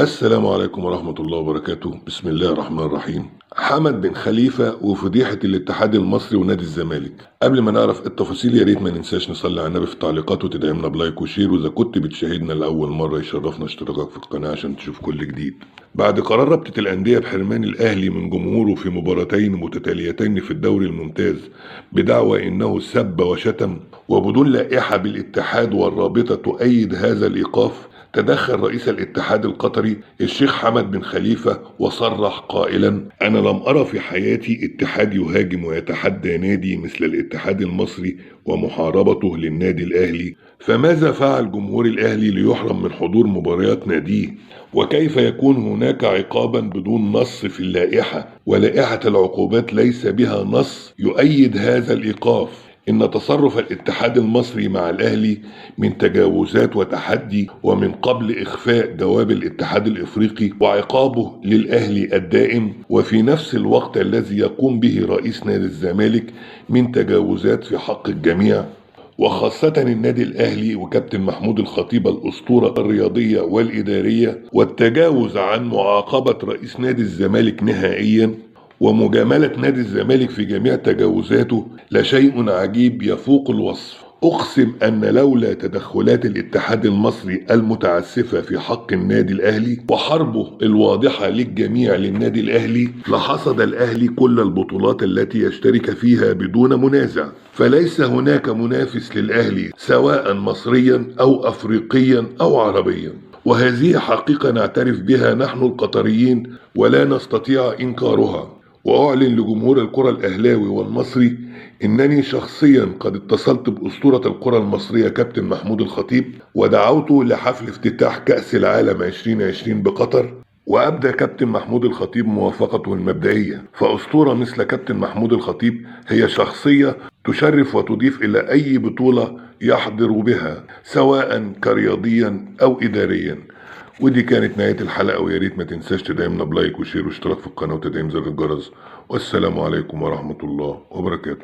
السلام عليكم ورحمة الله وبركاته. بسم الله الرحمن الرحيم. حمد بن خليفة وفضيحة الاتحاد المصري ونادي الزمالك. قبل ما نعرف التفاصيل يا ريت ما ننساش نصلي على النبي في التعليقات وتدعمنا ب like و share، وإذا كنت بتشاهدنا لأول مرة يشرفنا اشتراكك في القناة عشان تشوف كل جديد. بعد قرار رابطة الأندية بحرمان الأهلي من جمهوره في مباراتين متتاليتين في الدوري الممتاز بدعوى إنه سب وشتم، وبدون لائحة بالاتحاد والرابطة تؤيد هذا الإيقاف، تدخل رئيس الاتحاد القطري الشيخ حمد بن خليفة وصرح قائلا: أنا لم أرى في حياتي اتحاد يهاجم ويتحدى نادي مثل الاتحاد المصري ومحاربته للنادي الأهلي، فماذا فعل جمهور الأهلي ليحرم من حضور مباريات ناديه؟ وكيف يكون هناك عقابا بدون نص في اللائحة، ولائحة العقوبات ليس بها نص يؤيد هذا الإيقاف؟ إن تصرف الاتحاد المصري مع الأهلي من تجاوزات وتحدي، ومن قبل إخفاء جواب الاتحاد الإفريقي وعقابه للأهلي الدائم، وفي نفس الوقت الذي يقوم به رئيس نادي الزمالك من تجاوزات في حق الجميع، وخاصة النادي الأهلي وكابتن محمود الخطيب الأسطورة الرياضية والإدارية، والتجاوز عن معاقبة رئيس نادي الزمالك نهائيا ومجاملة نادي الزمالك في جميع تجاوزاته، لشيء عجيب يفوق الوصف. أقسم أن لولا تدخلات الاتحاد المصري المتعسفة في حق النادي الأهلي وحربه الواضحة للجميع للنادي الأهلي لحصد الأهلي كل البطولات التي يشترك فيها بدون منازع، فليس هناك منافس للأهلي سواء مصريا أو أفريقيا أو عربيا، وهذه حقيقة نعترف بها نحن القطريين ولا نستطيع إنكارها. وأعلن لجمهور الكرة الأهلاوي والمصري إنني شخصيا قد اتصلت بأسطورة الكرة المصرية كابتن محمود الخطيب ودعوته لحفل افتتاح كأس العالم 2020 بقطر، وأبدى كابتن محمود الخطيب موافقته المبدئية. فأسطورة مثل كابتن محمود الخطيب هي شخصية تشرف وتضيف إلى أي بطولة يحضر بها سواء كرياضيا أو إداريا. ودي كانت نهاية الحلقة، ويا ريت ما تنساش تدعمنا ب like و share واشتراك في القناة وتدعيم زر الجرس، والسلام عليكم ورحمة الله وبركاته.